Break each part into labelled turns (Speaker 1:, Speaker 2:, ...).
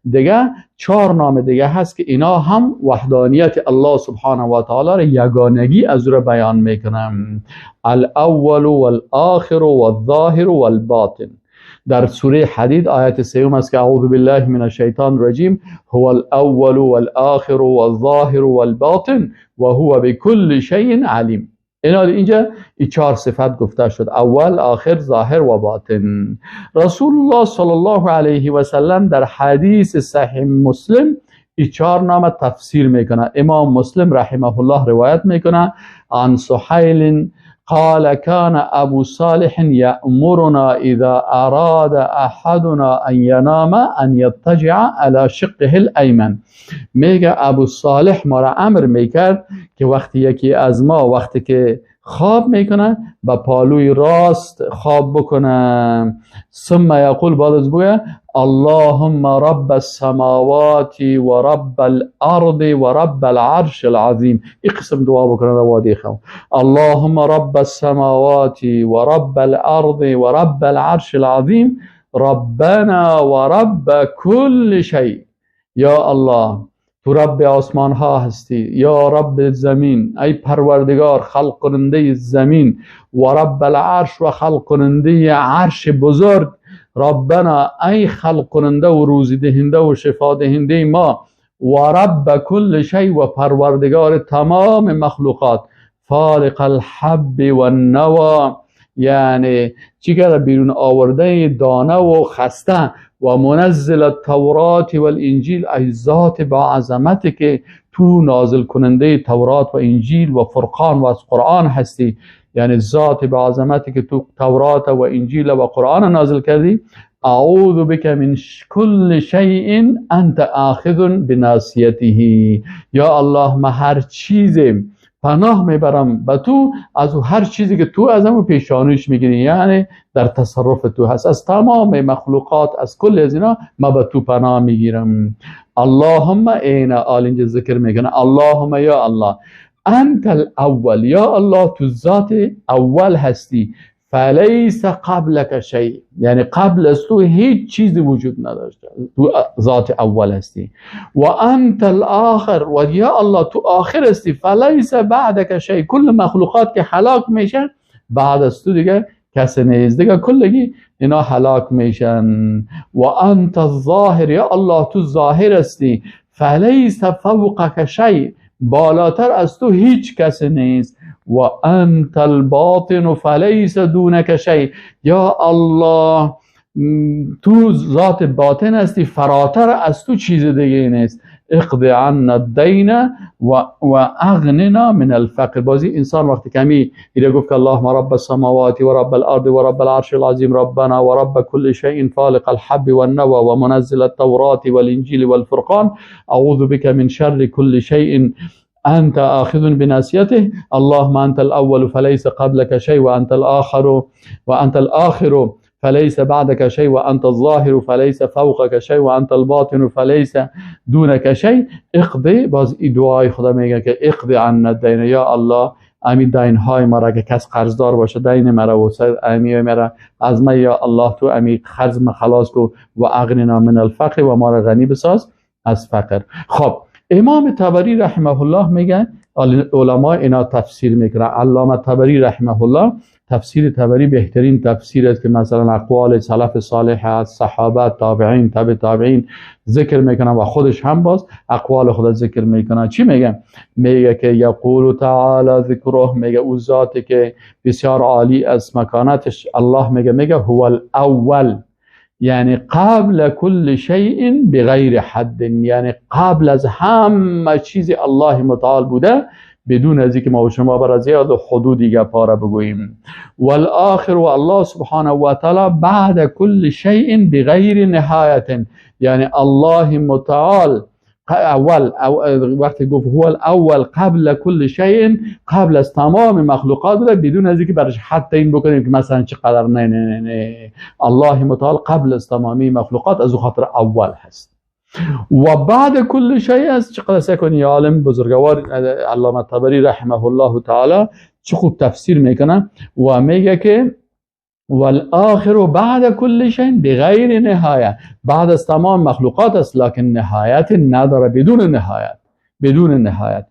Speaker 1: دیگه 4 نام دیگه هست که اینا هم وحدانیت الله سبحانه و تعالی را، یگانگی از او را بیان میکنن. الاول والآخر والظاهر والباطن. در سوره حدید آیت 3 است که اعوذ بالله من الشیطان الرجیم، هو الاول والآخر والظاهر والباطن و هو بكل شیء علیم. اینا اینجا این 4 صفت گفته شد: اول، آخر، ظاهر و باطن. رسول الله صلی الله علیه و سلم در حدیث صحیح مسلم این 4 نام تفسیر میکنه. امام مسلم رحمه الله روایت میکنه عن سحیل قال كان ابو صالح يأمرنا اذا اراد احدنا ان ينام ان يضطجع على شقه الايمن. میگه ابو صالح ما را امر میکرد که وقتی یکی از ما وقتی که خواب میکنه با پالوی راست خواب بکنه. ثم یقول، بعد از بگه اللهم رب السماوات و رب الارض و رب العرش العظیم. این قسم دعا بکنه در وادی خواب: اللهم رب السماوات و رب الارض و رب العرش العظیم ربنا و رب كل شیء. یا الله تو رب آسمان ها هستی، یا رب زمین، ای پروردگار خلق کننده زمین، و رب العرش و خلق کننده عرش بزرگ، ربنا ای خلق کننده و روزی دهنده و شفا دهنده ما، و رب کل شیء و پروردگار تمام مخلوقات، فالق الحب والنوى، یعنی چی کرده؟ بیرون آورده دانه و خسته، و منزل التورات والانجیل، ای ذات با عظمتی که تو نازل کننده تورات و انجیل و فرقان و از قرآن هستی، یعنی ذات با عظمتی که تو تورات و انجیل و قرآن نازل کردی. اعوذ بک من کل شیء انت آخذ بناصیته. یا الله ما هر چیز پناه میبرم به تو از هر چیزی که تو از همون پیشانیش میگیری، یعنی در تصرف تو هست، از تمام مخلوقات، از کل از اینا ما به تو پناه میگیرم. اللهم اینا آل اینجا ذکر میکنه، اللهم یا الله انت الاول، یا الله تو ذات اول هستی، فلیس قبلک شیء، یعنی قبل از تو هیچ چیزی وجود نداشته، تو ذات اول هستی. و انت الاخر، و یا الله تو آخر هستی، فلیس بعدک شیء، کل مخلوقات که هلاک میشن بعد از تو دیگه کسی نیست، دیگه کلگی اینا هلاک میشن. و انت الظاهر، یا الله تو ظاهر هستی، فلیس فوقک شیء، بالاتر از تو هیچ کسی نیست. و انت الباطن فلیس دونک شیء، یا الله تو ذات باطن هستی، فراتر از تو چیز دیگه نیست. اقض عنا الدین و اغننا من الفقر. بازی انسان وقتی کمی ایره گفت که اللهم رب السماوات و رب الارض و رب العرش العظیم ربنا و رب كل شیء فالق الحب والنوى و منزل التوراة والانجیل والفرقان اعوذ بك من شر كل شیء انت آخذ بناصیته اللهم انت الاول فلیس قبلك شیء وانت الاخر وانت الاخر فلیس بعدك شیء وانت الظاهر فلیس فوقك شیء وانت الباطن فلیس دونك شیء. اقضی، باز این دعای خدا میگه که اقضی عنا الدین، یا الله امی دین های مرا که کس قرضدار باشه دین مرا و امی مرا از ما، یا الله تو امی قرض ما خلاص کو و اغننا من الفقر، و ما را غنی بساز از فقر. خب امام طبری رحمه الله میگه، علما اینا تفسیر میکنه، علامه طبری رحمه الله تفسیر طبری بهترین تفسیر است که مثلا اقوال سلف صالح است، صحابه، تابعین، تابع تابعین ذکر میکنه و خودش هم باز اقوال خود ذکر میکنه. چی میگه؟ میگه که یقول تعالی ذکره، میگه او ذاتی که بسیار عالی از مکانتش الله میگه، میگه هو الاول، یعنی قبل کل شیء بغیر حد، یعنی قبل از همه چیز الله متعال بوده بدون از اینکه ما و شما بر زیاد حدودی گپا را بگوییم. والآخر، و الله سبحانه و تعالی بعد کل شیء بغیر نهایت، یعنی الله متعال اول، وقتی گفت هو الاول قبل کل شیء، قبل از تمام مخلوقات بوده بدون از اینکه برش حد تعیین بکنیم که مثلا چقدر. نه نه نه نه، الله متعال قبل از تمامی مخلوقات، از او خاطر اول هست. و بعد کل شیء است. چقدر سکن یا عالم بزرگوار علامه طبری رحمه الله تعالی چه خوب تفسیر میکنه و میگه که والآخر بعد كل شيء بغیر نهایه، بعد از تمام مخلوقات است لکن نهایت نداره، بدون نهایت، بدون نهایت.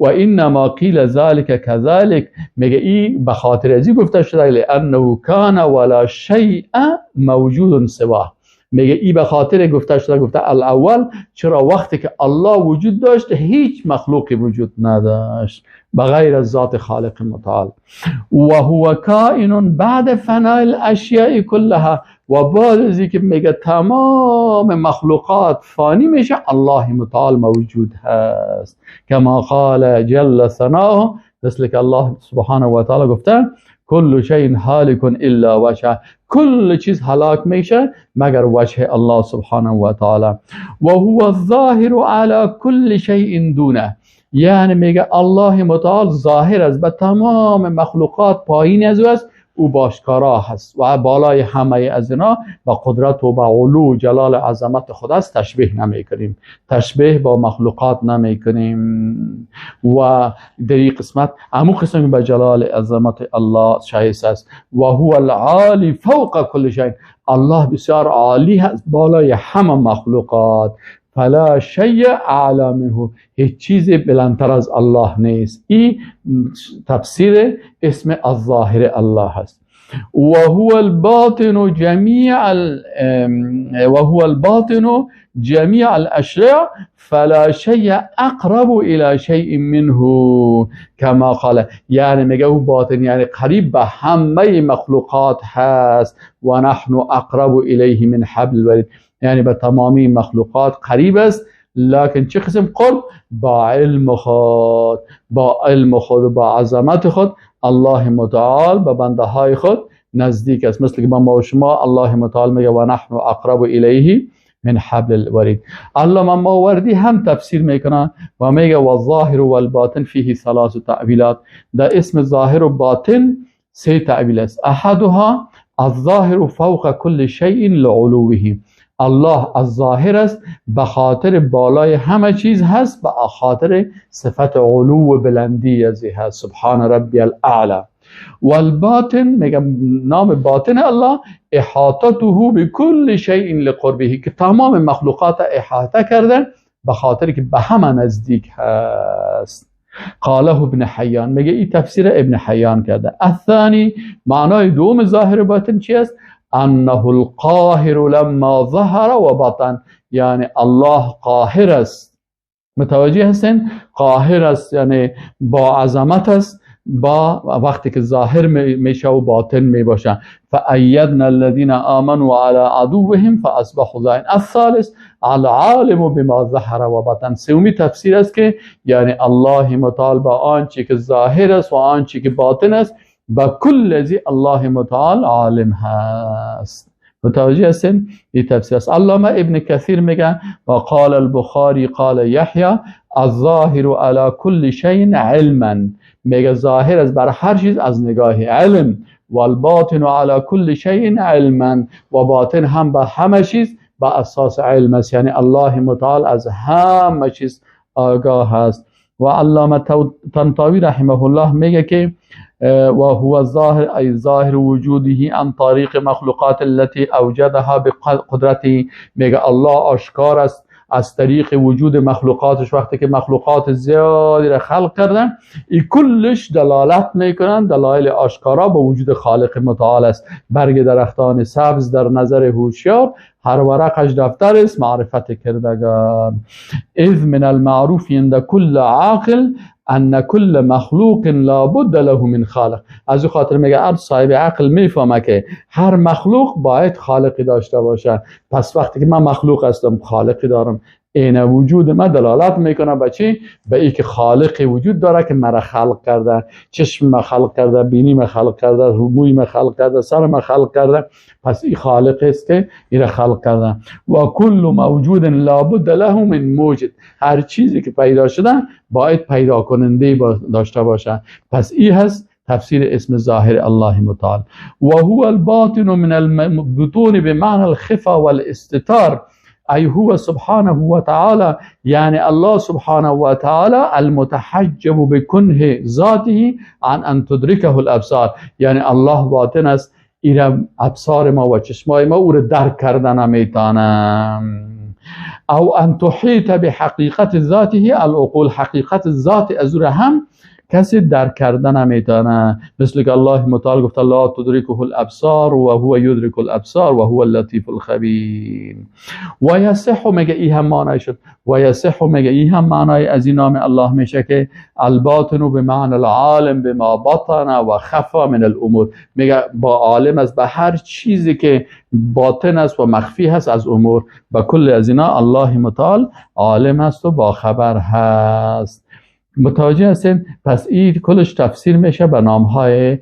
Speaker 1: و انما قیل ذلك كذلك، میگه ای به خاطر ازی گفته شده لانه کان ولا شیء موجود سواه. میگه ای به خاطر گفته شده، گفته الاول، چرا وقتی که الله وجود داشت هیچ مخلوقی وجود نداشت بغیر از ذات خالق متعال. و هو کائن بعد فناء الاشیاء كلها، و بعد از اینکه میگه تمام مخلوقات فانی میشه الله متعال موجود هست، کما قال جل ثناؤه، مثل که الله سبحانه و تعالی گفته کل شیء هالک الا وجهه، کل چیز هلاک میشه مگر وجه الله سبحانه و تعالی. و هو الظاهر على كل شیء دونه، یعنی میگه الله متعال ظاهر است به تمام مخلوقات، پایین از او است، او باشکارا هست و بالای همه از اینا با قدرت و با علو جلال عظمت خود است. تشبیه نمی کنیم، تشبیه با مخلوقات نمی کنیم و در این قسمت امو قسم به جلال عظمت الله شایسته است. و هو العالی فوق کل شیء، الله بسیار عالی هست بالای همه مخلوقات. فلا شیء اعلی منه، هیچ چیز بلندتر از الله نیست. این تفسیر اسم الظاهر الله هست. و هو الباطن جمیع و هو الباطن جمیع الاشیاء فلا شیء اقرب الى شیء منه کما قال، یعنی میگه او باطن یعنی قریب به همه مخلوقات هست. و نحن اقرب الیه من حبل الورید، یعنی به تمامی مخلوقات قریب است، لکن چه قسم قرب؟ با علم خود، با علم خود، با عظمت خود الله متعال به بنده های خود نزدیک است. مثل که ما و شما الله متعال میگه و نحن اقرب الیه من حبل الورید. علامه ماوردی هم تفسیر میکنه و میگه و الظاهر و الباطن فیه ثلاث تأویلات، در اسم ظاهر و باطن سه تأویل است. احدها الظاهر فوق كل شیء لعلوه، الله از ظاهر است به خاطر بالای همه چیز هست، به خاطر صفت علو و بلندی ازی هست، سبحان ربی الاعلی. والباطن، میگم نام باطن الله احاطته بكل شیء لقربه، که تمام مخلوقات احاطه کرده به خاطر که به همه نزدیک هست. قاله ابن حیان، میگه این تفسیر ابن حیان کرده. الثانی، معنای دوم ظاهر باطن چی است؟ انه القاهر لما ظهر و بطن، یعنی الله قاهر است. متوجه هستین؟ قاهر است یعنی با عظمت است، با وقتی که ظاهر میشه و باطن میباشه. فأیدنا الذین آمنوا على عدوهم فاصبحوا ظاهرین. الثالث العالم بما ظهر و بطن، سومی تفسیر است که یعنی الله متعال با آنچه که ظاهر است و آنچه که باطن است با کل ازی الله متعال عالم هست. متوجه هستین؟ این تفسیر است. علامه ابن کثیر میگه و قال البخاری قال یحیی الظاهر على كل شیء علما، میگه ظاهر از بر هر چیز از نگاه علم، والباطن على كل شیء علما، و باطن هم به همه چیز به اساس علم است، یعنی الله متعال از همه چیز آگاه است. و علامه طنطاوی رحمه الله میگه که و هو الظاهر ای ظاهر وجوده عن طریق مخلوقات التي اوجدها بقدرته، میگه الله آشکار است از طریق وجود مخلوقاتش، وقتی که مخلوقات زیادی را خلق کردن ای کلش دلالت میکنن، دلایل آشکارا به وجود خالق متعال است. برگ درختان سبز در نظر هوشیار، هر ورقش دفتر است معرفت کردگان. اذ من المعروف عند كل عاقل ان كل مخلوق لابد له من خالق. از او خاطر میگه هر صاحب عقل میفهمه که هر مخلوق باید خالقی داشته باشه. پس وقتی که من مخلوق هستم خالقی دارم، این وجود من دلالت میکنه به چی؟ به ای که خالقی وجود داره که مرا خلق کرده، چشم ما خلق کرده، بینی ما خلق کرده، موی ما خلق کرده، سر ما خلق کرده. پس این خالق است که این خلق کرده. و کل موجود لابد له من موجد، هر چیزی که پیدا شده باید پیدا کننده داشته باشه. پس این هست تفسیر اسم ظاهر الله متعال. و هو الباطن من البطون بمعنى الخفا والاستتار، ای هو سبحانه و تعالی، یعنی الله سبحانه و تعالی المتحجب بکنه ذاته عن ان تدرکه الابصار، یعنی الله باطن است، ایره ابصار ما و چشمای ما او را درک کرده نمیتانه. او ان تحیط بحقیقت ذاته العقول، حقیقت ذات از او را هم کسی درک کرده نمیتانه، مثل که الله متعال گفت لا تدرکه الابصار و هو یدرک الابصار و هو اللطیف الخبیر. و یصح، میگه ای هم معنای شد، و یصح، میگه ای هم معنای از این نام الله میشه که الباطن به معنی العالم بما بطن و خفا من الامور. میگه با عالم است به هر چیزی که باطن است و مخفی هست از امور، با کل از اینا الله متعال عالم است و با خبر هست. متوجه هستین؟ پس این کلش تفسیر میشه به نامهای.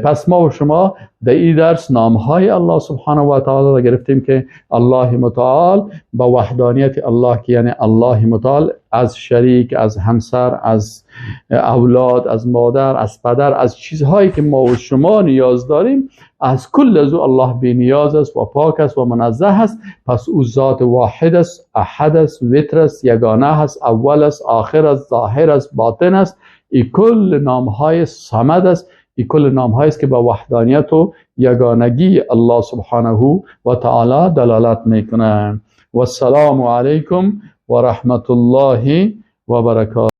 Speaker 1: پس ما و شما در این درس نامهای الله سبحانه و تعالی را گرفتیم که الله متعال با وحدانیت الله، که یعنی الله متعال از شریک، از همسر، از اولاد، از مادر، از پدر، از چیزهایی که ما و شما نیاز داریم، از کل از او الله بی نیاز است و پاک است و منزه است. پس او ذات واحد است، احد است، وتر است، یگانه است، اول است، آخر است، ظاهر است، باطن است. ای کل نامهای صمد است، ای کل نامهایی است که با وحدانیت و یگانگی الله سبحانه و تعالی دلالت میکنه. و السلام علیکم و رحمت الله و برکاته.